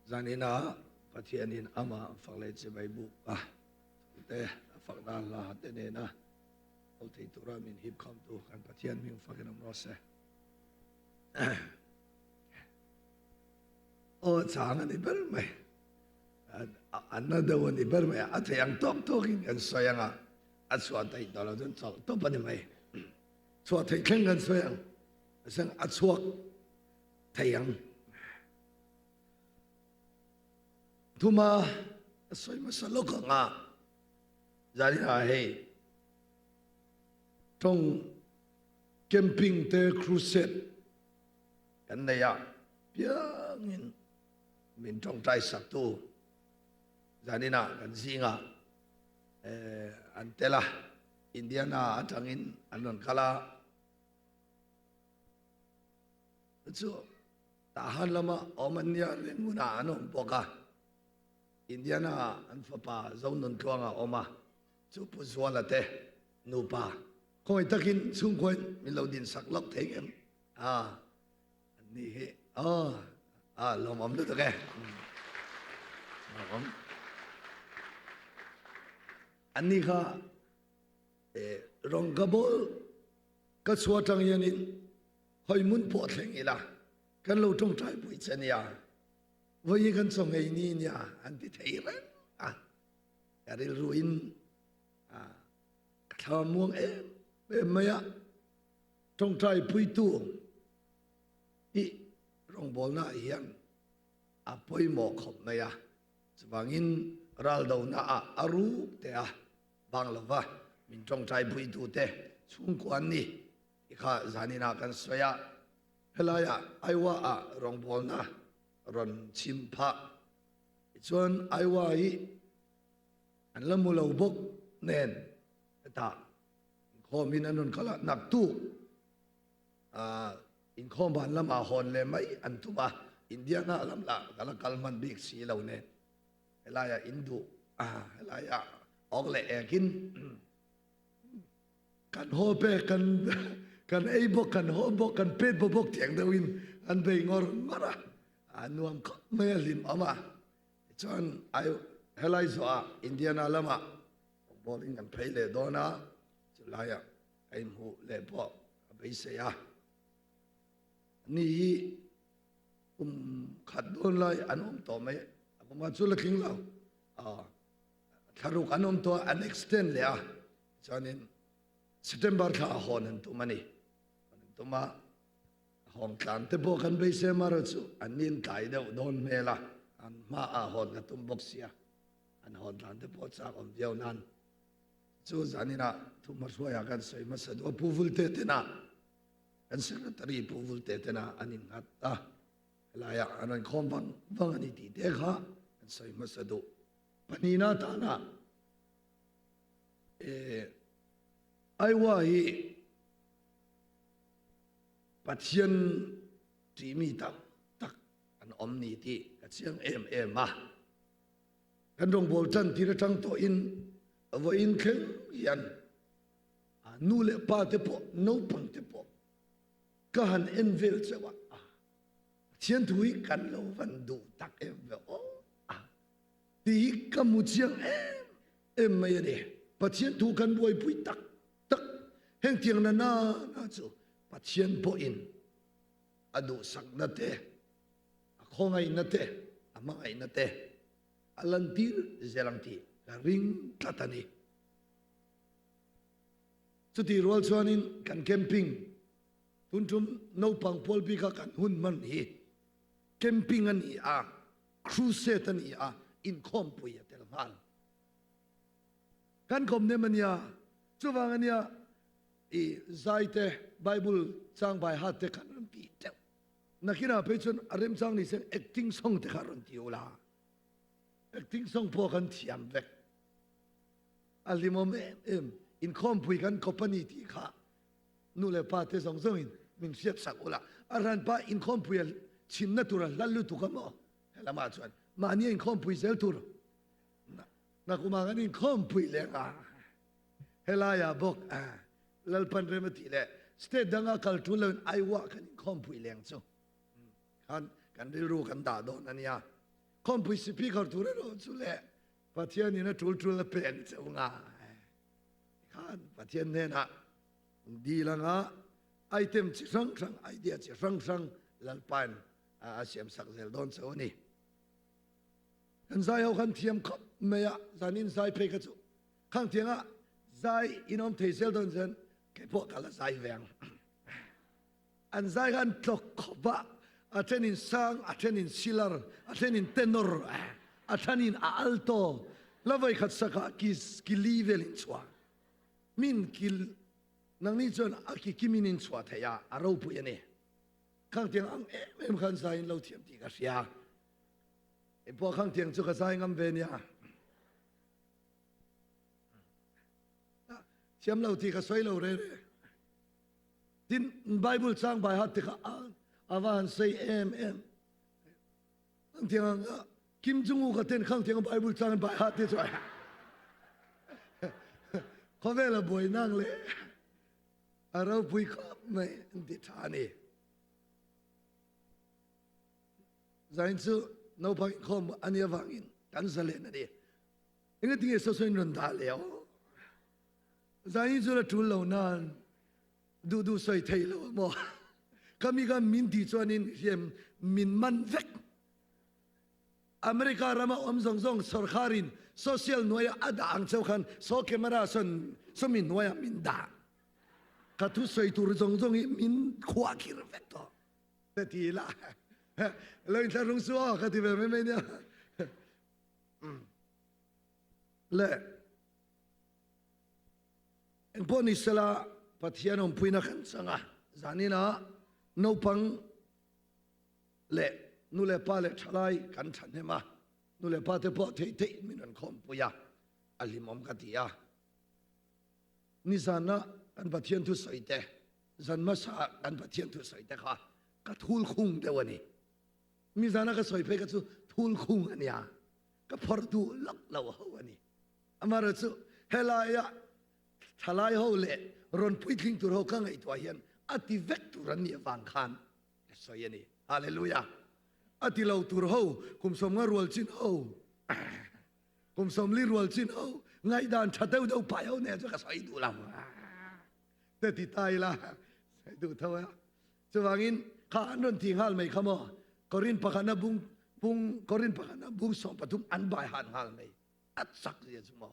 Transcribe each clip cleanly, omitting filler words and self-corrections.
Zaninah Pathianin amah fak leh chibai buk a thute a fakna hla te nena ho thei tura min hip khamtu kan Pathian hming fakin awm rawh se. Aw chang a ni ber mai. A na deuh a ni ber mai. A thei ang tawk tawkin kan sawi ang a, a chhuah theih tawh loh chuan chawlh tawp a ni mai. Chhuah theih thleng kan sawi ang. A chhuak thei ang. Thuma a sawi hmasa lawk ang a, Zalina hei tawng camping te crusade kan nei a piangin min tawngtai saktu Zanina kan zingah an tel a, Indiana atangin an rawn kal a. Chu Tahan lama awm an nia Rangoon-ah an awm bawk a, Indiana-ah an fapa Zonuntluanga a awm a, chu Pu Zuala te nupa khawi takin chhungkhuain min lo dinsak lawk thei ngem a, an ni hi aw a lawmawm lutuk e. Lawmawm. An ni kha rawng ka bawl ka chhuah atang hianin Hawi hmun pawh thleng ila kan lo tawngtai pui che nia, vawi kan chaw ngei ni nia an ti thei reng a. Ka rilru in ka thla muang em em mai a, tawngtai puitu tih rawngbawlna ah hian a pawimawh khawp mai a. Chuvangin raldohna ah a ruk te a bang lova min tawngtai puitu te chhungkua an ni. I kha zanin ah kan sawi a, helai ah Iowa ah rawngbawlna rawn chim phah. Tichuan Iowa hi an la mu lo bawk nen hetah inkhawm in an rawn kal a, naktuk inkhawm van lamah hawn leh mai an tum a, Indiana lam lah ka la kal hman bik si lo nen helai ah in duh helai ah awk leh ek in Kan haw pek, kan kan ei bawk, kan haw bawk, kan pet bawk bawk tiang deuhin an bei ngawr ngawr a, a nuam khawp mai a hlim awm a. Tichuan ai helai zawhah Indiana lamah football in kan phei leh dawn a, chulaiah a inhmuh leh pawh a beisei a. Ani hi kum khat dawn lai an awm tawh mai, a kum ah chu la tling lo, thlaruk an awm tawh a, an extend leh a. Chuanin September thla a hawn an tum a ni. Hawn an tum a, hawng tlan te pawh kan beisei amaherawh chu an nin tlai deuh dawn hmel a, an hmaah hawn ka tum bawk sia, an hawn tlan te pawh chak awm viau nan chu zaninah thuhmahruaiah kan sawi hmasa duh a, Pu Vulte tena kan Secretary Pu Vulte tena an innghat a, helaiah an rawn khawm vang vang a ni tih te kha kan sawi hmasa duh. Pahnihna atana Iowa hi Pathian ṭihmi tak tak an awm ni tih ka chiang em em a. Kan rawngbâwl ṭan tir aṭang tawhin vawiin thleng hian nu leh pa te pawh naupang te pawh ka han en vel cheuh a, Pathian thu hi kan lo van duh tak em ve aw. Tih hi ka hmu chiang em em mai a ni. Pathian thu kan buaipui tak tak hengtiang na na na chu Pathian pawhin a duhsakna te, a khawngaihna te, a hmangaihna te a lantir zel ang tih ka ring tlat a ni. Chutih rual chuanin kan camping tun tum naupang pawl bika kan hun hman hi camping a ni a, Crusade a ni a, inkhawmpui a tel nghal. Kan kawm nem a nia, chuvang a nia i zai te, Bible chang bai hat te khan rawn ti teuh. Nakinah phei chuan a remchang ni sen acting song te kha rawn ti ula. Acting song pawh kan thiam vek. A hlimawm em em, inkhawmpui kan kawp a ni tih kha Nu leh pa te zawng zawngin min hriat sak ula, a hranpa inkhawmpui a chhimna tur a hla lutuk a maw? He lamah chuan mahni a inkhawmpui zel tur nakumah kan inkhawmpui leng a, helaiah bawk Lalpan rem a tih leh state danga kal tul loin Iowa kan inkhawmpui leng chu khan kan rilru kan dah dawn a nia. Khawmpui speaker tur erawh chu le Pathian in a tul tul a pe ang che u nga. Khan Pathian hnenah dil anga item chi hrang hrang idea chi hrang hrang Lalpain a siam sak zel dawn che u a ni. Kan zai ho khan thiam khawp mai a, zanin zai phei kha chu khang thianga zai in awm thei zel dawn chuan kei pawh ka la zai ve ang. An zai kha an tlawk khawp a, a thenin sang, a thenin silar, a thenin tenor, a thenin a alto, la vawi khat sakah ki ki li velin chhuah. Min ki nangni chuan a ki kimin in chhuah theih a, a ropui a ni. Khang tiang ang em em khan zai in lo thiam tih ka hria. Engpawh khang tiang chu ka zai ngam ve nia. Thiam lo tih ka sawi lo re re. Tin, Bible chang bai hat tikah a va han sei em em. Khang tiang ang Kim Jong Un ka ten khang tiang Bible chang bai hat te chu khawvel a buai nang le a ropui khawp mai an ti tha ni. Zain chu naupang inkhawm ani avangin kan zalen ani. Engatinge saw in rawn dah leh aw? Zain chu la tul lo nan duh duh sawi thei lo maw? Kami khan min ti chuanin hian min man vek. America rama awm zawng zawng sorkarin social hnuaia a dah ang cheu khan saw camera sawn sawmi hnuaia min dah. Ka thu sawi tur zawng zawng hi min khuah khir vek tawh. Ka ti la. Lo inthlahrung su aw ka ti ve mai mai nia. Le engpawh ni sela Pathian awmpuina kan chang a, zanina naupang leh nu leh pa leh thalai kan thahnem a, nu leh pa te pawh theih theih min rawn khawmpui a, a hlimawm ka ti a. Nizana kan Pathian thu sawi te, zan hmasa kan Pathian thu sawi te kha ka thul khung deuh a ni. Nizana ka sawi phei kha chu thul khung a nia, ka phawrh duh lawk lo ho a ni. Amaherawhchu chu helaia thalai ho leh rawn puitling tur ho ka ngaihtuah hian a ti vek tur an nih avang khan ka sawi a ni. Hallelujah! A ti lo tur ho, kum sawmnga rual chin ho, kum sawmli rual chin ho, ngaihdan tha deuh deuh pai ho nen chu ka sawi duh lo. Te ti ta ila, sawi duh tho a. Chuvangin kha an rawn ti nghal mai kha maw? Korin pakhatna bung bung Korin pakhatna bung 13 an bai han nghal mai. A chak zia chu maw?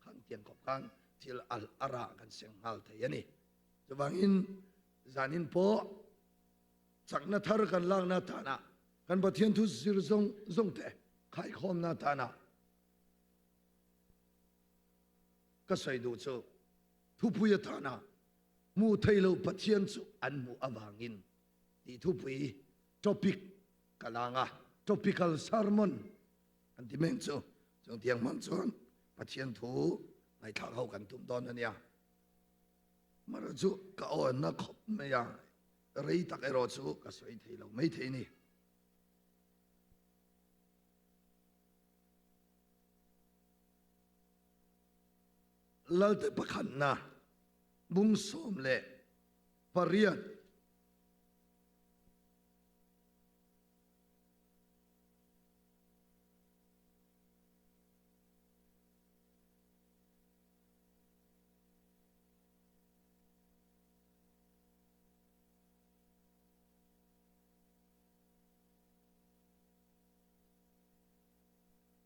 Khang tiang khawp khan thil a a rah kan seng nghal thei a ni. Chuvangin zanin pawh chakna thar kan lakna tanah kan Pathian thu zir zawng zawng te khaikhawmna tanah ka sawi duh chu thupui atana Hmuh thei lo Pathian chu an hmuh avangin tih thupui topic ka lang a, topical sermon an ti mek chu. Chungtiang hmang chuan Pathian thu ngaihthlak ho kan tum dawn a nia. Amaherawh chu ka awnna khawp mai a, rei tak erawh chu ka sawi thei lo mai thei a ni. Lalte pakhatna bung 18.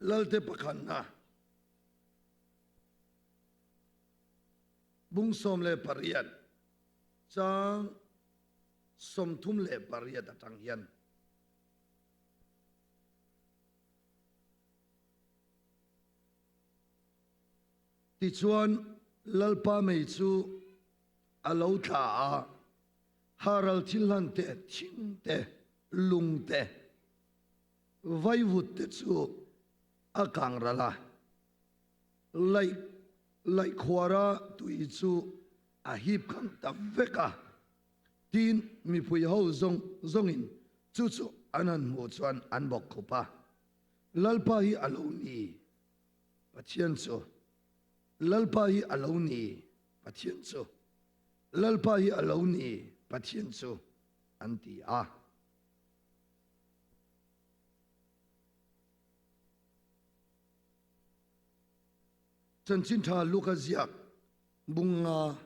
Lalte pakhatna Bung 18, chang 38 atang hian. Tichuan Lalpa mei chu a lo tla a, Haral thilhlan te, thing te, lung te, vaivut te chu a kang ral a. Laih laihkhuara tui chu a hip khang ta vek a, tin mipui ho zawng zawngin chu chu an han hmuh chuan an bawk khup a, Lalpa hi a lo ni, Pathian chu, Lalpa hi a lo ni, Pathian chu, Lalpa hi a lo ni, Pathian chu, an ti a. Chanchin Tha Luka ziak bunga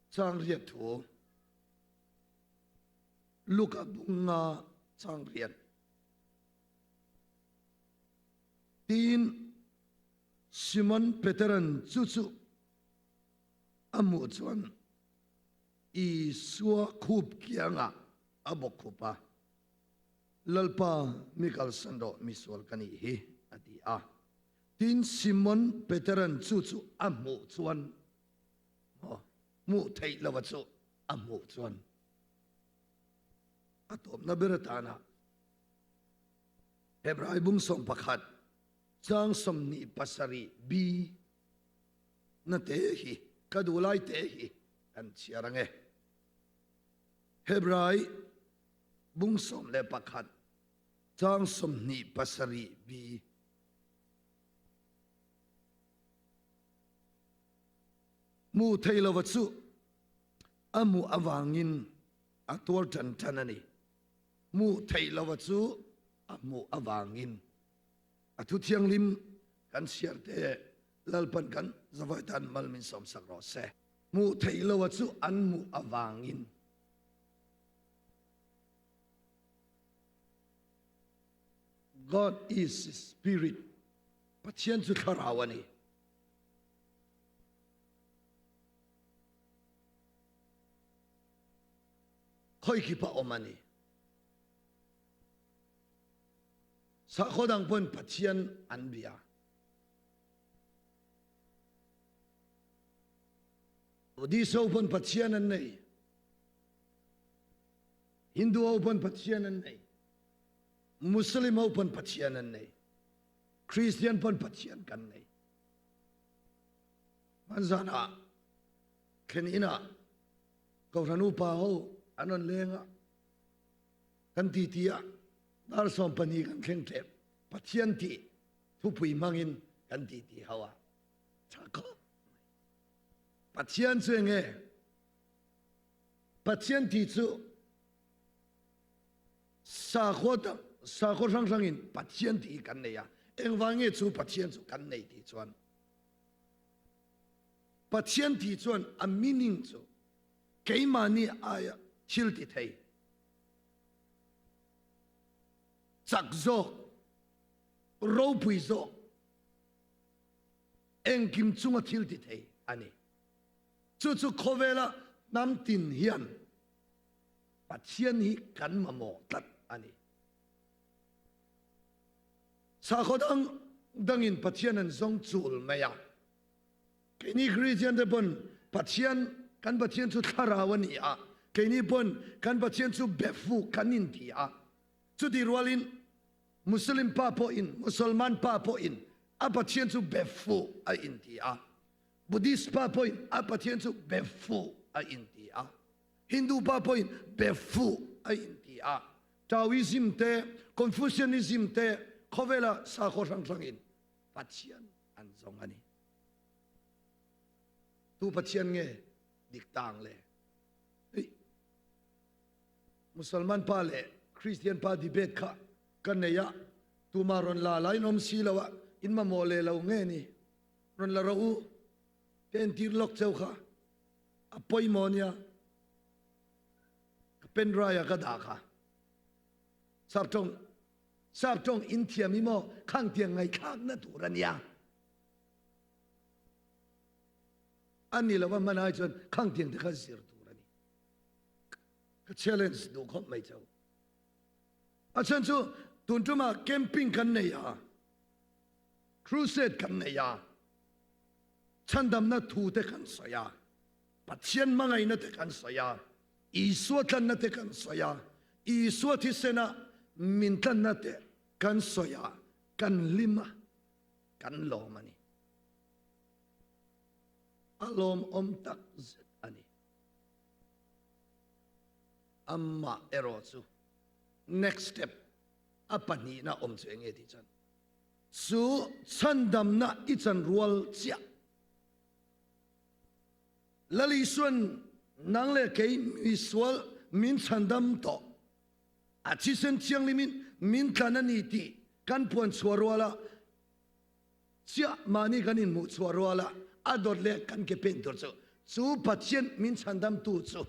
chang riat thu. Luka bunga chang riat. Tin Simon Peteran chu chu a hmuh chuan Isua khup kiangah a bawk khup a, Lalpa mi kalsan rawh, misual ka nih hi, a ti a. Tin, Simon Peteran chu chu a hmuh chuan, maw, hmuh theih lova chu a hmuh chuan a tawpna ber atana Hebrai bung 11 chang 27 b Na te hi ka duh lai te hi kan chhiar ange. Hebrai bung 11 chang 27 b. Hmuh theih lova chu a hmuh avangin a tuar tan tan a ni. Hmuh theih lova chu a hmuh avangin a thu thianghlim kan chhiar te Lalpan kan zavai tan mal min sawmsak rawh se. Hmuh theih lo a chu an hmuh avangin. God is spirit. Pathian chu thlarau a ni. Khawi khipa awm a ni. Sakhaw dang pawn Pathian an bia. Buddhist ho pawn Pathian an nei. Hindu ho pawn Pathian an nei. Muslim ho pawn Pathian an nei. Christian pawn Pathian kan nei. Hmanzan ah thlen in ah Kohhran upa ho an rawn leng a, kan titi a, dar 12 kan thleng tep. Pathian tih thupui hmangin kan titi ho a tha khawp mai. Pathian chu enge? Pathian tih chu sakhaw dang, sakhaw hrang hrangin Pathian tih hi kan nei a. Engvang nge chu Pathian chu kan nei tih chuan Pathian tih chuan a meaning chu keimahni aia thil ti thei chak zawk, ropui zawk, engkim chunga thil ti thei a ni. Chu chu khawvela hnam tin hian Pathian hi kan mamawh tlat a ni. Sakhaw dang dangin Pathian an zawng chul mai a. Keini Kristian te pawn Pathian, kan Pathian chu thlarau a ni a, keini pawn kan Pathian chu befu kan inti a. Chutih rualin Muslim pa pawhin, Musalman pa pawhin a Pathian chu befu a inti a. Buddhist pa pawhin a Pathian chu befu a inti a. Hindu pa pawhin befu a inti a. Taoism te, Confucianism te khawvela sakhaw hrang hrangin Pathian an zawng a ni. Tu Pathian nge dik tang le? Hei, Musalman pa leh Christian pa debate kha ka nei a, tuma rawn la la in awm si lo a, in mamawh leh lo nge ni? Rawn la rawh u, ka entir lawk cheu kha, a pawimawh nia, ka pen drive-ah ka dah kha. Saptawng, Saptawng in thiam hi maw khang tiang ngaihthlakna tur a nia. A ni lova hman ai chuan khang tiang te kha zir tur a ni. Ka challenge duh khawp mai chau. A chhan chu tun tumah camping kan nei a, crusade kan nei a, chhandamna thu te kan sawi a, Pathian hmangaihna te kan sawi a, Isua tlanna te kan sawi a, Isua thisena min tlanna te kan sawi a, kan hlim a, kan lawm a ni. A lawmawm tak zet a ni. Amah erawh chu next step a pahnihna awm chu eng nge tih chuan chu chhandamna i chan rual chiah. Lal Isuan nang leh kei misual min chhandam tawh. A thisen thianghlimin min tlan a ni tih kan puan chhuah ruala chiah mahni kan inhmuh chhuah ruala a dawt leh kan ke pen tur chu chu Pathian min chhandamtu chu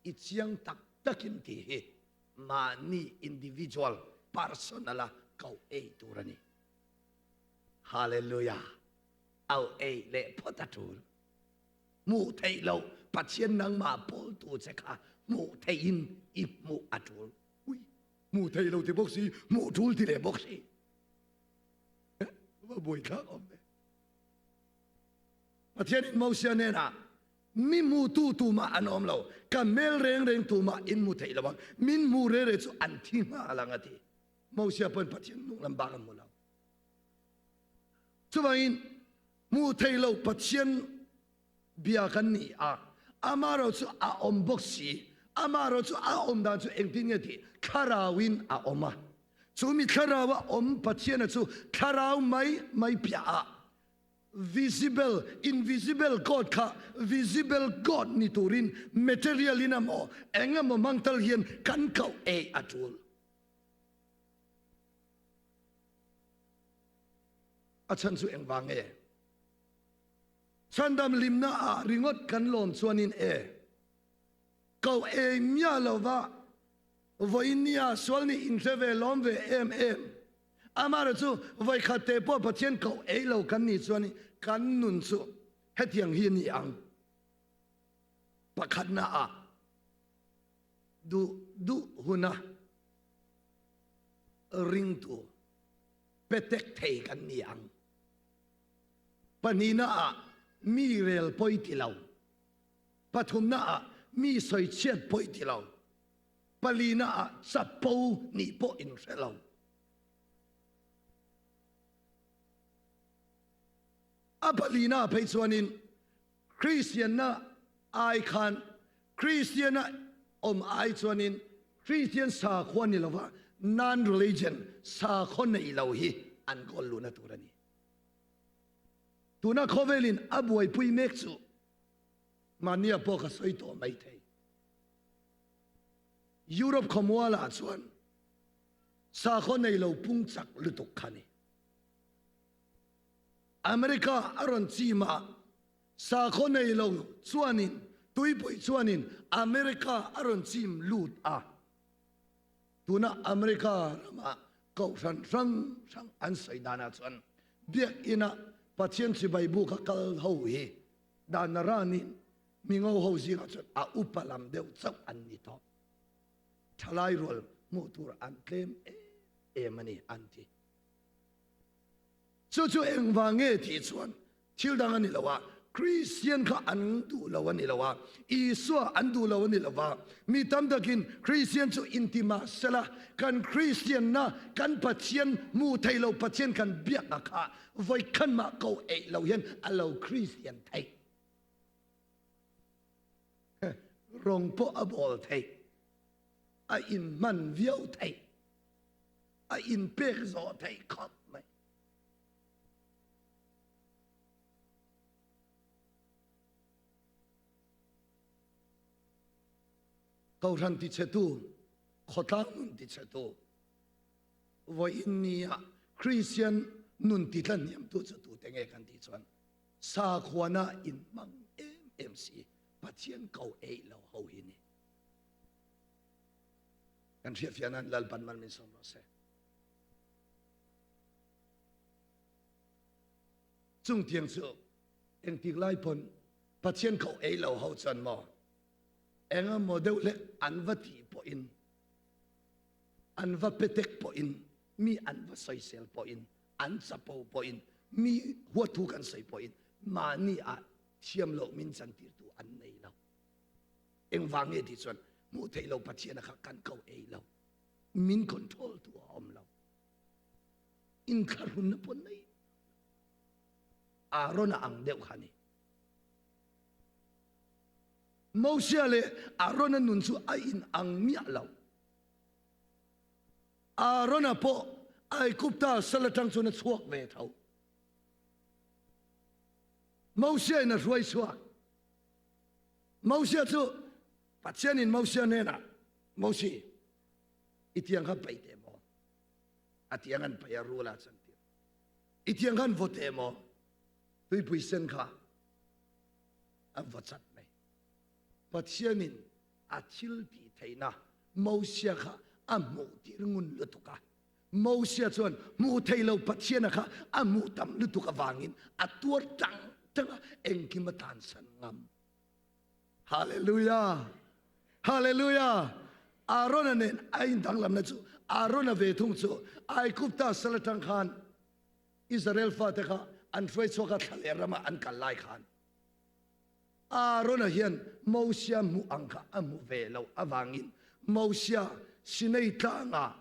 i chiang tak takin tih hi mahni individual personal a koh ei tur a ni. Hallelujah! Au ei leh phawt a tul. Hmuh theih loh Pathian nangmah pawltu che kha hmuh theihin i hmuh a tul. Ui, hmuh theih lo ti bawk si, hmuh tul ti leh bawk si. Va buaithlak awm ve. Pathianin Mosia hnenah, Mi hmutu tumah an awm lo, ka hmel reng reng tumah in hmu theih lo ang, min hmu re re chu an thi nghal ang a ti. Mosia pawhin Pathian hnung lam bak a hmu lo. Chuvangin hmuh theih loh Pathian bia kan ni a, amaherawh chu a awm bawk si. Amaherawh chu a awm dan chu engtin nge tih thlarauin a awm a. Chu mi thlaraua awm Pathiana chu thlarau mai mai piah ah visible, invisible God kha visible God ni turin material in emaw eng emaw hmang tal hian kan koh ei a tul. A chhan chu engvang nge? Chhandam hlimna ah ringawt kan lawm chuanin e, koh ei miah lova vawiin nia sual nih inhre ve lawm ve em em. Amaherawh chu vawikhat te pawh Pathian koh ei lo kan nih chuanin kan nun chu hetiang hi a ni ang. Pakhatna ah duh duh huna ringtu petek thei kan ni ang. Pahnihna ah mi rel pawi ti lo. Pathumna ah mi sawichhiat pawi ti lo. Palina ah chapo nih pawh in hre lo. A palina phei chuanin Kristianna ai khan Kristiana awm ai chuanin Kristian sakhua ni lova non-religion sakhaw nei lo hi an kawl luhna tur a ni. Tuna khawvelin a buaipui mek chu mahnia pawh ka sawi tawh mai thei. Europe khawmualah chuan sakhaw nei lo pung chak lutuk kha ni. America a rawn chim a, sakhaw nei lo chuanin tuipui chuanin America a rawn chim lut a. Tuna America rama kohhran hrang hrang an sawi danah chuan biakina Pathian chibai buka kal ho hi dan ranin mingo ho zingah chuan a upa lam deuh chauh an ni tawh. Thalai rual hmuh tur an tlem em em a ni an ti. Chu chu engvang nge tih chuan thil dang a ni lo a, Kristian kha an duh lo a ni lo a, Isua an duh lo a ni lo va. Mi tam takin Kristian chu inti mah sela, kan Kristianna, kan Pathian hmuh theih lo Pathian kan biakna kha vawikhan mah ko eih lo hian a lo Kristian theih. Rawng pawh a bawl theih, a inhman viau theih. A inpek zawh theih khawp mai. Kohhran tichhetu, khawtlang nun tichhetu, vawiin nia Kristian nun titlahniamtu chu tute nge kan tih chuan sakhuana inhmang em em si Pathian ko eih lo ho hi ni. Kan hriatfiah nan Lalpan mal min sawm rawh se. Chung tiang chu engtik lai pawn Pathian kho ei lo ho chuan maw enga maw deuh le an va ti pawhin an va petek pawhin mi an va sawisel pawhin an chapo pawhin mi huathu kan sawi pawhin mahni ah thiam loh min chantirtu an nei lo. Engvang nge tih chuan hmuh theih lo Pathian kha kan ko ei lo. Min control tu a awm lo. Inthlahrunna pawh nei Aaron a ang deuh kha ni. Mosia leh Aaron a nun chu a in ang miah lo. Aaron a pawh Aigupta sal atang chuan a chhuak ve tho. Mosia in a hruai chhuak. Mosia chu Pathianin Mosia hnenah, Mosi, I tiang kha paih teh maw? A tiang an paih a rul ah chan tir. I tiang khan vaw teh maw? Tuipui sen kha an vaw chat mai. Pathianin a thil tih theihna Mosia kha a hmuh tir ngun lutuk a. Mosia chuan hmuh thei lo Pathiana kha a hmuh tam lutuk avangin a tuar tang tang a, engkim a tansan ngam. Hallelujah! Hallelujah! Aaron-a nen a indanglamna chu Aaron-a ve thung chu Aigupta sal atang khan Israel fate kha an hruai chhuak a, thlaleh rama an kal lai khan Aaron-a hian Mosia hmuh ang kha a hmu ve lo avangin Mosia Sinai tlanga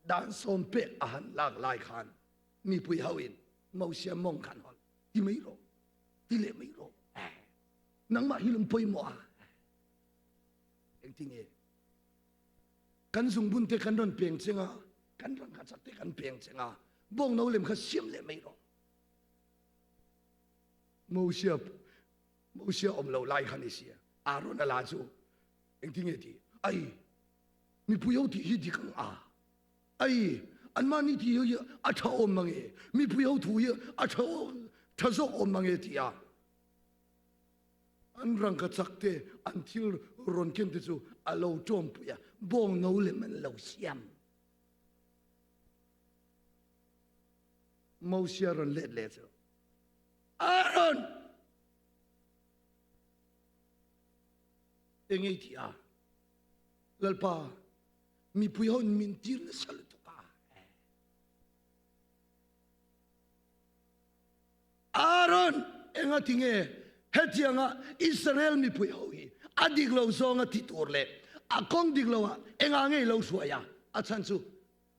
dan sawmpek a han lak lai khan mipui hoin Mosia mawng kha an hawlh, Ti mai rawh, ti leh mai rawh. Nangmah hi lung pawimawh a. Engtinge? Kan zungbun te kan rawn peng cheng a, kan rangka chak te kan peng cheng a, bawng no lem kha siam leh mai rawh. Mosia Mosia awm lo lai kha ni sia. Aaron a la chu engtinge ti? Ai mipui ho tih hi dik ang a. Ai anmahni tih hi a tha awm mange. Mipui ho thu hi a tha tha zawk awm mange ti a. An rangkachak te, an thil rawn ken te chu a lo ṭawmpui a, bawng no lem an lo siam. Mosia rawn let leh chu, Aaron! Eng ei ti a? Lalpa, mipui ho in min tir nasa lutuk a. Aaron, engati nge hetianga Israel mipui ho hi a dik lo zawnga ti tur leh a kawng dik loah engah nge i lo hruai a? A chhan chu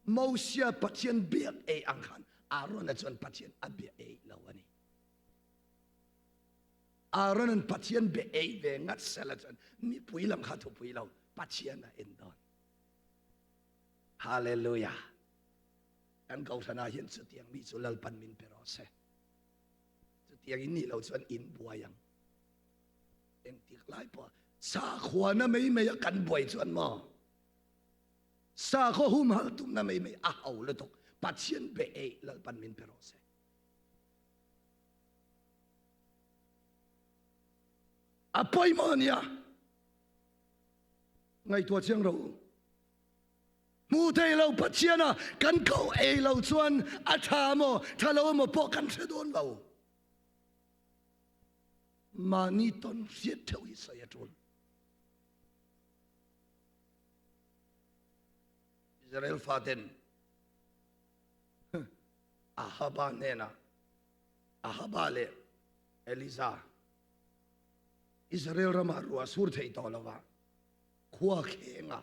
Mosia Pathian biak ei ang khan Aaron-a chuan Pathian a bia ei lo a ni. Aaron-a'n Pathian bia ei ve ngat sela chuan mipui lam kha thupui lo, Pathian a en dawn. Hallelujah! Kan kohhranah hian chutiang mi chu Lalpan min pe rawh se. Chutiang in nih loh chuan in buai ang. Engtik lai pawh sakhuana mai mai a kan buai chuan maw sakhaw humhal tumna mai mai a ho lutuk. Pathian be ei Lalpan min pe rawh se. A pawimawh ania. Ngaihtuah chiang rawh u. Hmu thei lo Pathiana kan koh ei lo chuan a tha maw tha lo emaw pawh kan hre dawn lo. Mahni tawn hriat theuh hi sawi a tul. Israel faten Ahaba hnenah Ahaba leh Elisa Israel ramah ruah sur thei tawh lova khua khenga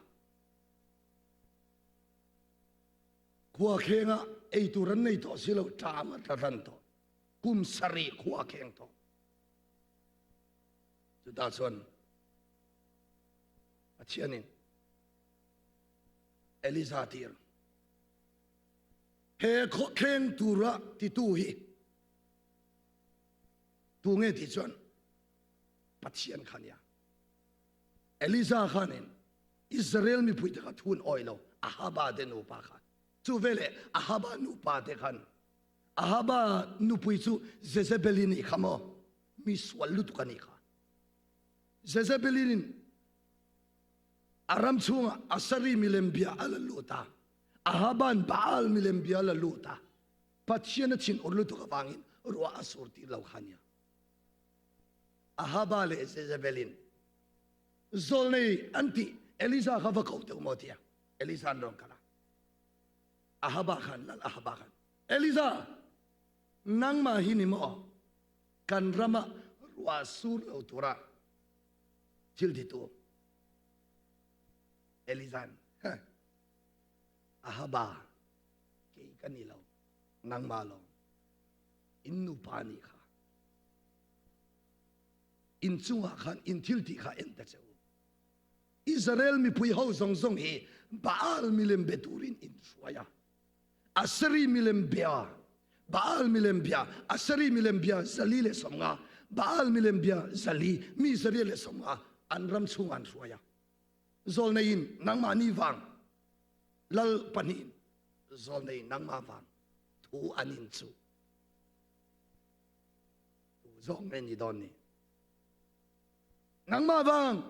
Khua khenga ei tur an nei tawh si lo, ṭam a tla hran tawh. Kum sarih khua kheng tawh. Chutah chuan Pathianin Eliza tir he khaw kheng tura titu hi tu nge tih chuan Pathian kha nia. Eliza khanin Israel mipuite kha thu an awih lo, Ahaba te nupa kha. Chu veleh Ahaba nupa te khan Ahaba nupui chu Jezebeli nih kha maw? Mi sual lutuk a nih kha. Jezebelin a ram chhungah Asari milem bia a la lut a, Ahaban Baal milem bia a la lut a, Pathian a thin ur lutuk avangin ruah a sur tir lo kha nia. Ahaba leh Jezebelin zawlnei an tih Elisa kha va ko teuh maw tia Elisa an rawn kal a. Ahaba khan lal Ahaba khan Elisa nangmah hi ni maw kan rama ruah sur lo tura thil titu Elisan Ahaba kei ka ni lo nangmah lawng in nupa nih kha In chungah khan in thil ti kha en ta che u. Israel mipui ho zawng zawng hi Baal milem be turin in hruai a. Aseri milem bia, Baal milem bia, Aseri milem bia 450, Baal milem bia 400, mi 150 an ram chungah an hruai a. Zawlnei in nangmah ni vang. Lal pahnihin zawlnei nangmah vang thu an in chu tu zawk nge ni dawn ni? Nangmah vang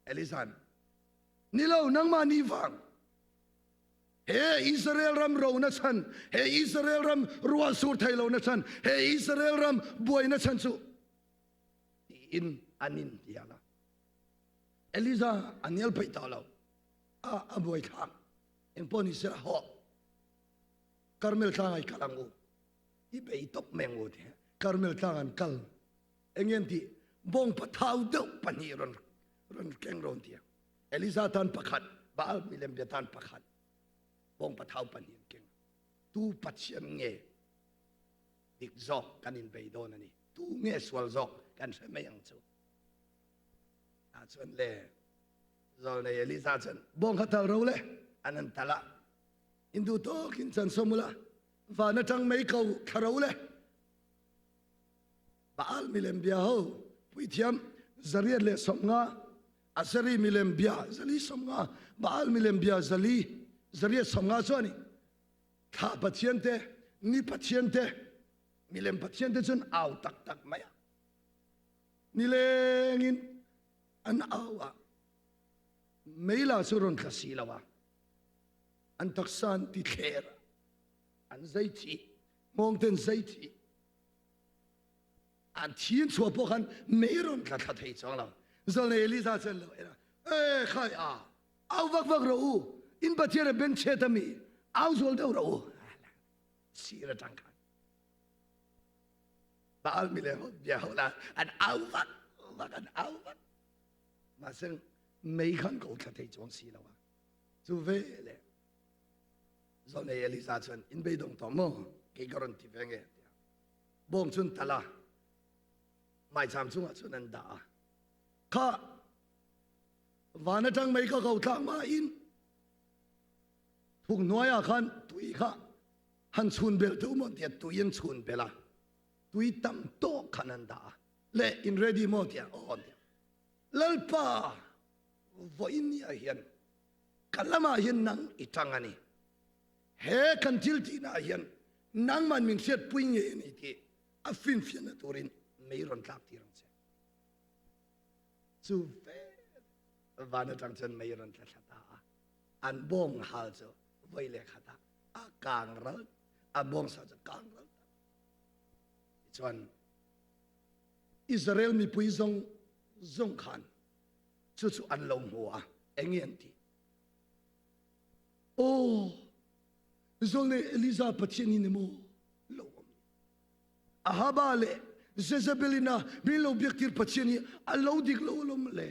Elisan ni lo nangmah ni vang he Israel ram ro na chhan he Israel ram ruah sur thei lo na chhan he Israel ram buai na chhan chu tiin an in hnial a. Eliza a hnial peih tawh lo. A a buai thlak. Engpawh ni sela hawh. Karmel tlang ai kal ang u. I bei tawp mai ang u ti. Karmel tlang an kal. Eng nge an tih? Bawng pathau deuh pahnih rawn rawn keng rawn ti. Eliza tan pakhat, Baal milem bia tan pakhat. Bawng pathau pahnih an keng. Tu Pathian nge dik zawk kan inbei dawn a ni. Tu nge sual zawk kan hre mai ang chu. Tah chuan le zawlnei Eliza chuan bawng kha tal ro le an an tal a. In duh tawkin chan sawm ula van atang mei ko thla ro le. Baal milem bia ho puithiam 150 Aseri milem bia 450 Baal milem bia zali 850 chuan thla pathian te ni pathian te milem pathian te chuan au tak tak mai a. Nilengin an au a, mei la chu rawn tla si lo a, an taksa an ti thler a, an zai thi, hmawng ten zai thi. An thi an chhuah pawh khan mei rawn tla thla thei chuang lo. Zawlnei Eliza chuan lo en a, E khai a, au vak vak rawh u, in Pathian a bengchhet a mi, au zual deuh rawh u. Sir atang khan. Baal mi le bia ho la an au vak vak an au vak mahse mei khan ko thla thei chuang si lo a chu ve le zawlnei Elisa chuan in beidawng tawh maw kei ka rawn ti ve nge tia bawng chun tala maicham chungah chuan an dah a kha van atang mei ka ko thlak ma in thuk hnuaiah khan tui kha han chhun belh te u maw tia tui an chhun belh a tui tam tawk khan an dah a le in ready maw tia aw an tia lalpa vawiin ni ah hian ka lamah hian nang i tang a ni he kan thil tihna ah hian nangman min hriatpui nge a ni tih a finfiahna turin mei rawn tlak tir ang che chu ve van atang chuan mei rawn tla thla ta a an bawng hal chu voi le khatah a kang ral a bawngsa chu kang ral ta chuan Israel mipui zawng zawng khan chu chu an lo hmu a enge an ti o zawlne Eliza Pathian hi ni maw lo awm Ahaba leh Jezebelina min lo biak tir Pathian hi a lo dik lo alawm le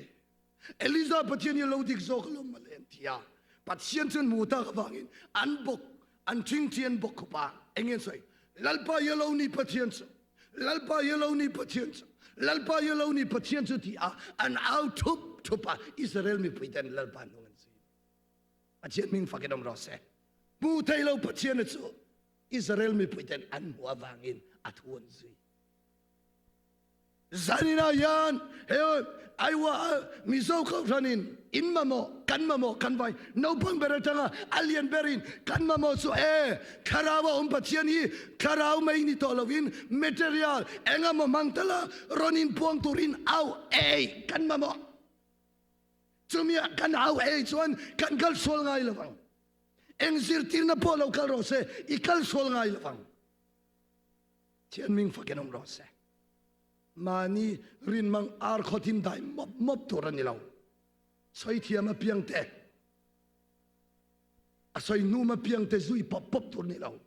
Eliza Pathian hi a lo dik zawk alawm mawle an ti a. Pathian chuan hmu tak avangin an bawk, an ṭhingṭhi an bawk khawp a. Eng nge an sawi? Lalpa hi a lo ni Pathian chu, Lalpa hi a lo ni Pathian chu, Lalpa hi a lo ni Pathian chu ti a an au ṭhup ṭhup a. Israel mipui ten Lalpa hnung an zui. Pathian hming fakin awm rawh se. Hmu thei lo Pathian chu Israel mipui ten an hmuh avangin a thu an zui. Zaninah hian he Aiwa Mizo Kohhranin in mamawh, kan mamawh, kan vai naupang ber atanga a lian berin kan mamawh chu e, thlarau a awm Pathian hi thlarau mai ni tawh lovin material engemaw hmang tala rawn inpuang turin au ei kan mamawh. Chumia kan au ei chuan kan kal sual ngai lovang. Eng zirtirna pawh lo kal rawh se, i kal sual ngai lovang. Thian ming fakin awm rawh se. Mahni rinmang ar khawtin dai mawp mawp tur a ni lo. Sawi thiam apiang te, a sawi hnum apiang te zui pawp pawp tur ni lo.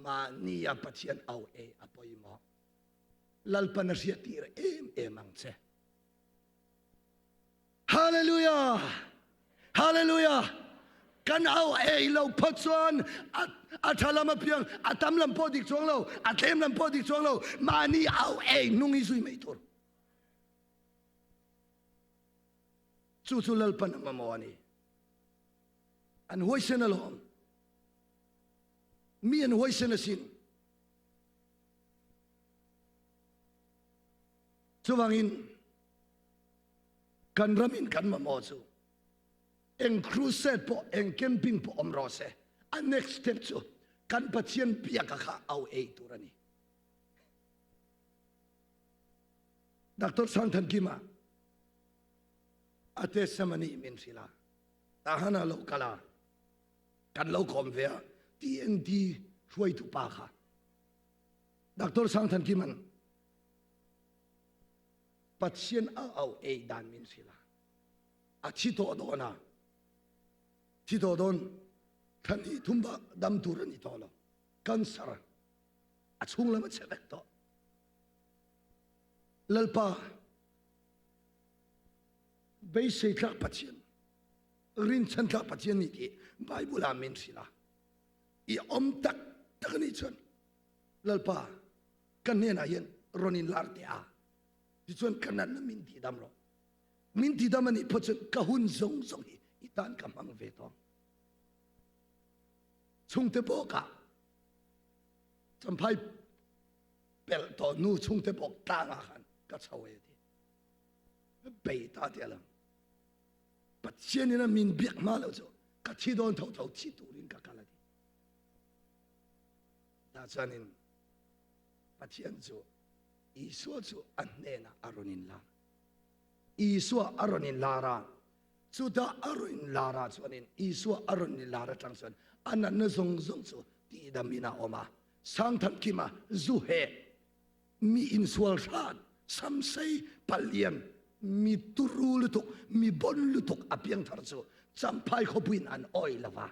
Mahni a Pathian au e a pawimawh. Lalpan a hriattir em em ang che. Hallelujah! Hallelujah! Kan au ei lo phawt chuan a tha lam apiang a tam lam pawh dik chuang lo, a tlem lam pawh dik chuang lo, mahni au ei hnung hi zui mai tur. Chu chu Lalpan a mamawh a ni. An huaisen alawm. Mi an huaisen asin. Chuvangin. Kan ramin kan mamawh chu eng crusade pawh eng camping pawh awm rawh se, a next step chu kan Pathian biaka kha au ei tur a ni. Doctor Sangthankima a testimony min hrilh a, tahan a lo kal a, kan lo kawm ve a, TNT hruaitu pa kha Doctor Sangthankima'n Pathian a au ei dan min hrilh a, a thi tawh dawn a, thi tawh dawn thlan hi thum bak dam tur a ni tawh lo, cancer a chhung lam a chhe vek tawh. Lalpa beisei tlak Pathian, rinchhan tlak Pathian ni tih Bible ah min hrilh a, i awm tak tak a nih chuan Lalpa ka hnenah hian rawn in lar teh a, tichuan ka natna min tihdam rawh. Min tihdam a nih phawt chuan ka hun zawng zawng hi i tan ka hmang ve tawh. Chhungte bawkah Champhai pelh tawh nu chhungte bawk tlangah khan ka chho e ti. Bei ta ti alang. Pathian in a min biak hma lo chu ka thi dawn tho tho thi turin ka kal a ti. Tah chuanin Pathian chu Isua chu a hnenah a rawn inlar. Isua a rawn inlar a, chutah a rawn inlar ah chuanin Isua a rawn inlar atang chuan a natna zawng zawng chu tihdamin a awm a. Sangthankima zu heh, mi insual hrat, samsei, palian, mi turu lutuk, mi bon lutuk a piangthar chu Champhai khawpuiin an awih lo va.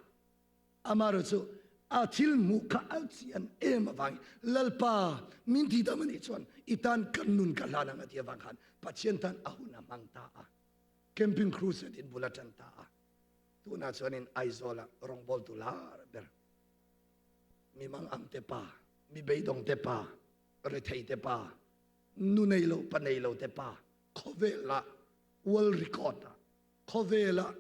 Amaherawh chu a thil hmuh kha a chian em avangin Lalpa min ti dam anih chuan i tan ka nun ka hlan ang a ti avang khan Pathian tan a hun a hmang ta a. Camping Crusade in bul a tan ta a. Tunah chuanin Aizawla rawngbawltu lar ber mi mangang te pa, mi beidawng te pa, rethei te pa, nu nei lo pa nei lo te pa khawvela world record ah khawvela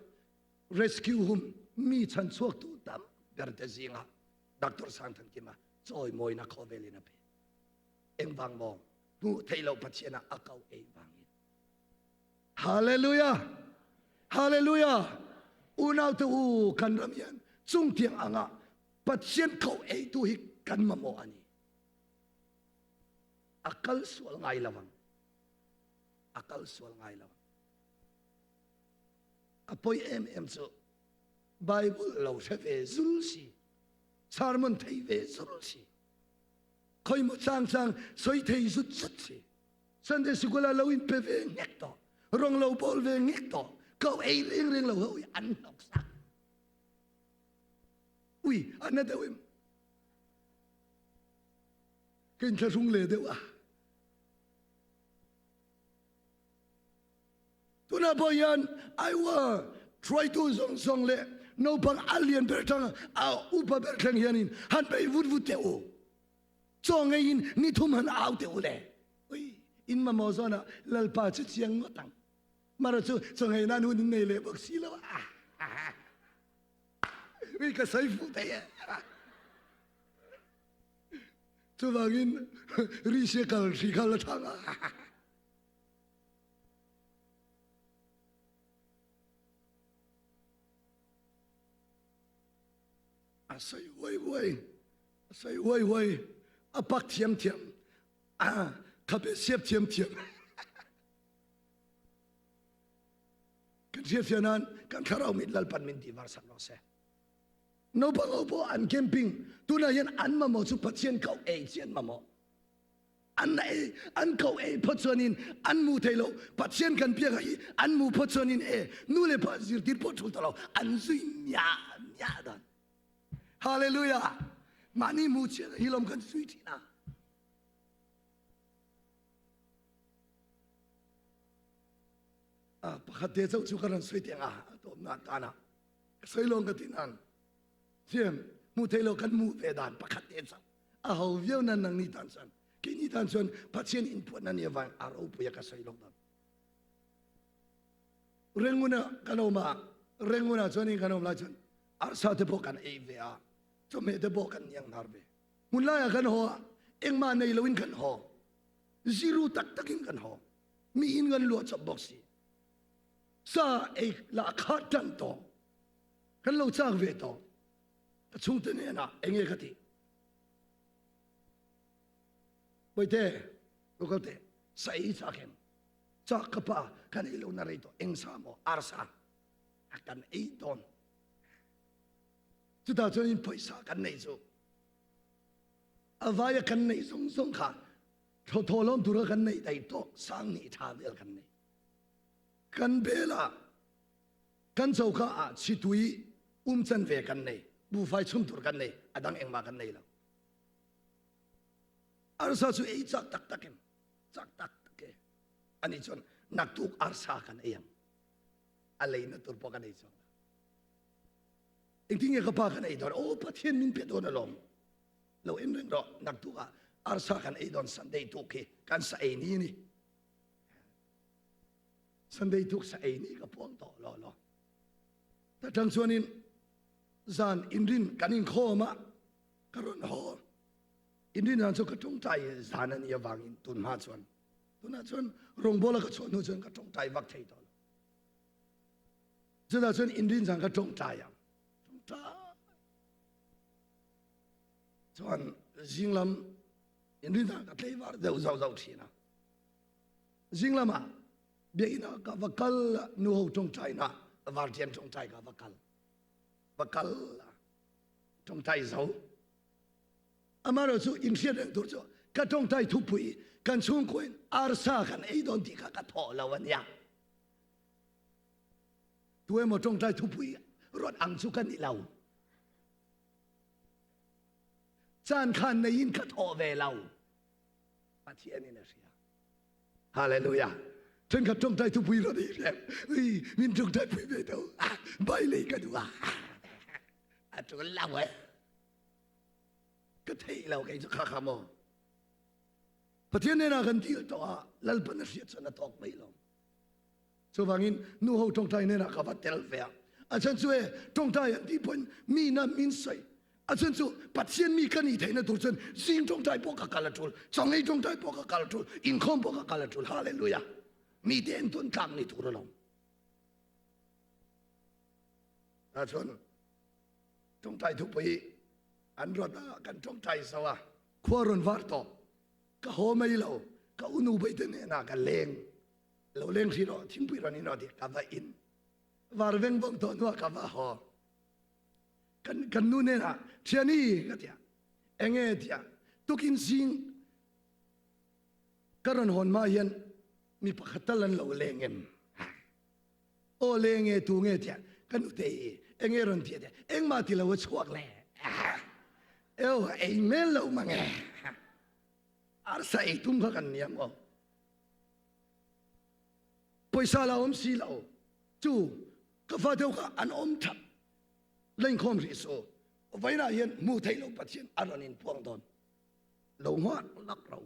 Rescue hum mi chhanchhuaktu tam berte zingah Doctor Sangthankima chawimawina khawvelin a pe. Engvang maw? Hmuh theih loh Pathian ah a ko ei vangin. Hallelujah! Hallelujah! Unau te u kan ram hian chungtiang anga Pathian ko eitu hi kan mamawh a ni. A kal sual ngai lovang. A kal sual ngai lovang. A pawi em em chu Bible lo hre ve zul si, sermon thei ve zul si, khoimaw chang chang soi thei zut zut si, Sunday sikul ah lo in pe ve ngek tawh, rong lo bawl ve ngek tawh, ko ei reng reng lo ho hi an hnawk sak. Ui, a na deuh em? Ka inthlahrung le deuh a. Tunah pawh hian Iowa hruaitu zawng zawng leh naupang a lian ber tang a upa ber thleng hianin han bei vut vut teh u. Chaw ngeiin ni thum han au teh u le. Ui, in mamawh zawnah Lalpa chu chiang ngawt ang. Mara chu chaw ngei nan hun in nei leh bawk si lo a. Ui, ka sawi fuh thei e. Chuvangin ri kal hri kha la thang a. A sawi huai huai, a sawi huai huai, a pak thiam thiam, a khabe siap thiam thiam. Kan hriatfiah nan kan thlarau mit Lalpan min tihvar sak rawh se. Naupang ho pawh an camping tunah hian an mamawh chu Pathian koh ei chi an mamawh. An ei an koh ei phawt chuanin an mu thei lo. Pathian kan biak hi an mu phawt chuanin e nu le pa zirtir pawh ṭul ta lo an zui miah miah dan. Hallelujah! Mahni mu chian hi lawm kan zui ṭhin a. Ah, pakhat te chauh chu ka ran sawi teng a, a tawpna tan ah. Ka sawi lawng ka ti nan. Thiam, hmuh thei lo kan hmuh ve dan pakhat te chauh. A ho viau nan nang ni tan chuan. Kei ni tan chuan Pathian inpuan ani avang a ropui a ka sawi lawk dan. Renguna kan awm a, Renguna chuan in kan awm lai chuan arsa te pawh kan ei ve a, chawhmeh te pawh kan niang hnar ve. Hmun laiah kan haw a, engmah nei loin kan haw. Zero tak takin kan haw. Mi in kan luah chawp bawk si. Sa ei lah kha tan tawh. Kan lo chak ve tawh. Ka chhungte hnenah enge ka tih? Bawihte, lo kal teh. Sa ei chak em? Chak ka pa, kan ei lo na rei tawh. Eng sa maw? Arsa. A kan ei dawn. Chutah chuan in pawisa kan nei chu. A vaia kan neih zawng zawng kha thawhlawm tura kan neih daih tawh sang hnih tha vel kan nei. Kan bel ah kan choka ah chitui um chan ve kan nei, buhfai chhum tur kan nei, a dang engmah kan nei lo. Arsa chu ei chak tak tak em? Chak tak tak e. Ani chuan naktuk arsa kan ei ang. A leina tur pawh kan ei chuang lo. Engtin nge ka pa kan ei dawn? Aw Pathian min pe dawn alawm. Lo en reng rawh, naktuk ah arsa kan ei dawn Sunday tuk hi kan sa ei ni ni. Sunday tuk sa ei ni ka puang tawh lo lo. Ta tang chuanin zan inrin kan inkhawm a ka rawn haw. Inrin zan chu ka tawngtai zan a nih avangin tun hma chuan tunah chuan rawngbawla ka chhuah hnu chuan ka tawngtai vak thei tawh lo. Chutah chuan inrin zan ka tawngtai ang. Tawngtai. Chuan zinglam inrin zan ka tleivar deuh zauh zauh thin a. Zing lamah biakinn ah ka va kal a, nu ho tawngtaina vartian tawngtai ka va kal. Va kal a, tawngtai zo. Amaherawh chu inhriat reng tur chu ka tawngtai thupui kan chhungkuain arsa kan ei dawn tih kha ka thawh lo a nia. Tu emaw tawngtai thupui rawt ang chu ka ni lo. Caan khan neiin ka thawh ve lo. Pathian in a hria. Hallelujah. Thenkhat tawngtai thupui rawt i hrem. Ui, min tawngtai pui ve do. Bai lei ka duh a. A tul lo e. Ka thei lo kei chu kha kha maw. Pathian nena kan dil tawh a, Lalpan a hriat chuan a tawk mai lo. Chuvangin nu ho tawngtai hnenah ka va tel ve a. A chhan chu e, tawngtai an tih pawhin mi na min sawi. A chhan chu Pathian mi ka nih theihna tur chuan zing tawngtai pawh ka kal a tul, chawngei tawngtai pawh ka kal a tul, inkhawm pawh ka kal a tul. Hallelujah! Mite entawn tlak ni tur alawm. Tah chuan tawngtai thupui an rawt a, kan tawngtai zo a, khua rawn var tawh. Ka haw mai lo, ka unu baite hnenah ka leng. Lo leng hri rawh, thingpui rawn in rawh ti ka va in. Var veng vawng tawh hnuah ka va haw. Kan, kan nu hnenah, Thiani ka tia, enge tia, tukin zing ka rawn hawn hma hian mi pakhat tal an lo leng em? Aw leng e, tu nge tia, ka nute hi enge rawn tia tia, engmah ti lo a chhuak le. Eo, ei hmel lo mange. Arsa ei tum kha kan niang aw. Pawisa la awm si lo chu ka fa deuh kha an awm that lengkhawm rih su vainah hian hmuh theih lo Pathian a rawn inpuang dawn lo nghak lak ro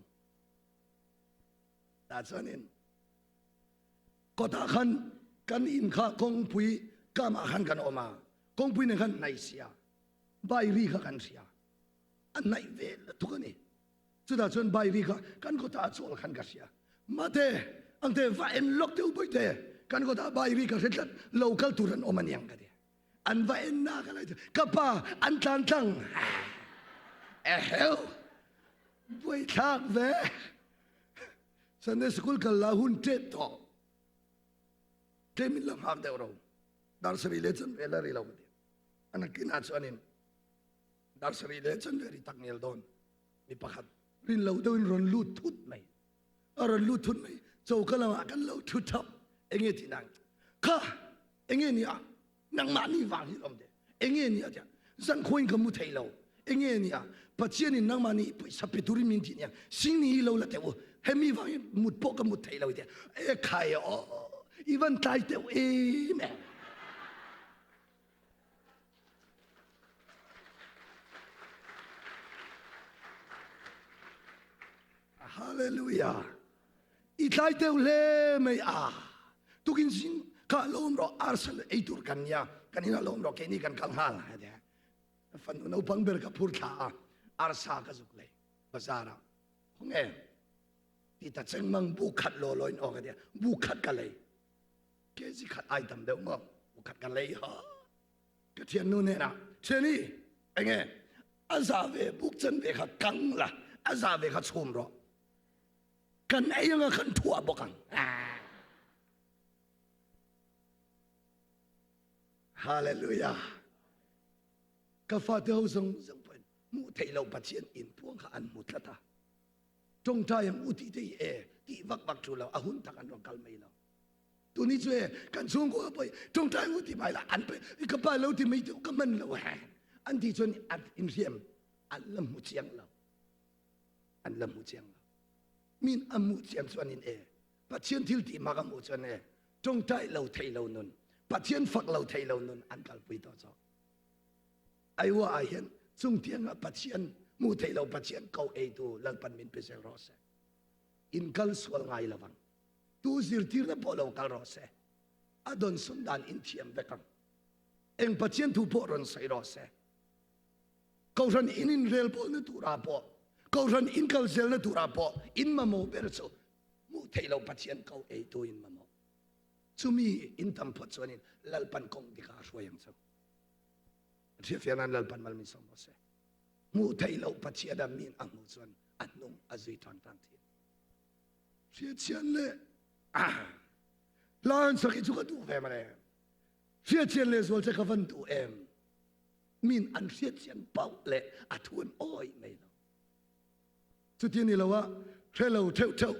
tah chuanin kawtah khan kan in kha kawngpui kamah khan kan awm a kawngpui nen khan hnaih sia bai ri kha kan hria a hnaih ve lutuk a ni. Chutah chuan Bairi kha kan kawtah a chawl khan ka hria. Mate, angte va en lawk teh u Bawihte, kan kawtah Bairi ka hre tlat, lo kal tur an awm aniang ka ti. An va en na ka lai chu, ka pa an tlan tlang. Eheu, buaithlak ve. Sunday school kal la hun tep tawh. Tlem in la nghak deuh ro. Dar sarih leh chanve la ri lo ka ti. A nakinah chuanin Dar sarih leh chanve ri tak ngial dawn mi pakhat rin lo deuhin rawn lut thut mai. A rawn lut thut mai. Choka lamah kan lo thu thap. Enge tih nang? Kha! Enge ni a? Nangmah ni vang hi lawm te. Enge ni a tia? Zan khuain ka mu thei lo. Enge ni a? Pathianin nangmah ni pawisa pe turin min tih nia. Sing ni hi lo la teh u. Hemi vang hi mut pawh ka mut thei lo tia. E khai aw! I van tlai teuh em e. Hallelujah. I tlai teu hle mai a. Tukin zing ka lawm ro arsal ei tur kan nia. Kan ina lawm ro keini kan kal nghal. Fanu naupang ber ka phur thla a. Arsa ka zuk lei bazar ah. Khong e. Ti ta cheng mang bu khat lo lo in aw ka tia. Bu khat ka lei. Kg khat ai tam deuh maw? Khat ka lei ha. Ka thiannu hnenah, Thiani, enge a za ve buk chan ve kha kang la, a za ve kha chhum rawh. Kan ei anga kan thuah bawk ang. Hallelujah. Ka fate ho zawng zawng pawhin hmuh theih loh Pathian inpuang kha an hmu tlat a. Tawngtai ang u tih te hi e tih vak vak thu lo, a hun tak an rawn kal mai lo. Tuni chu e kan chhungkua pawh tawngtai u ti mai la an pe ka pa lo ti mai tu ka man lo he an ti chuan an inhriam an la hmu chiang lo. An la hmu chiang lo. Min a hmuh chian chuan in e Pathian thil tih mak a hmuh chuan e tawngtai lo thei lo nun Pathian fak lo thei lo nun an kalpui tawh zawk. Aiwa ah hian chung tianga Pathian hmuh theih lo Pathian ko eitu Lalpan min pe zel rawh se. In kal sual ngai lovang. Tu zirtirna pawh lo kal rawh se. A don sun dan in thiam vek ang. Eng Pathian thu pawh rawn sawi rawh se. Kohhran in in rel pawlna turah pawh, kohhran in kal zelna turah pawh in mamawh ber chu hmuh theih lo Pathian ko eitu in mamawh. Chumi in tam phawt chuanin Lalpan kawng dikah a hruai ang cheu. Hriatfiah nan Lalpan mal min sawm rawh se. Hmuh theih loh Pathian a min a hmuh chuan a hnung a zui tan tan thin. Hriatchian leh hla an sak hi chu ka duh ve male. Hriatchian leh zual che ka van duh em. Min an hriatchian pauh leh a thu an awi mai lo. Chuti ni lo a hre lo theuh theuh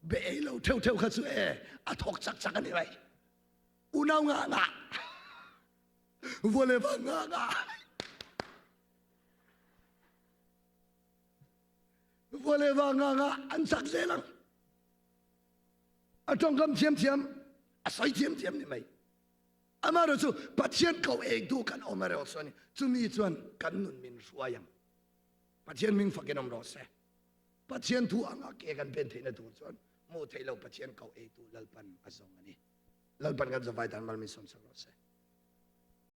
be ei lo theuh theuh kha chu e a thawk chak chak ani mai. Unau nga nga. Vua le va nga nga. Vua le va nga nga an sak zel ang. A tongkam thiam thiam, a soi thiam thiam ni mai. Amah chu Pathian ko eitu kan awm a reu chuan chumi chuan kan nun min hruai ang. Pathian ming fakin awm rawh se. Pathian thu anga ke kan pen theihna tur chuan hmuh theih lo Pathian ko eitu Lalpan a zawng a ni. Lalpan kan zavai tan mal min sawm sak rawh se.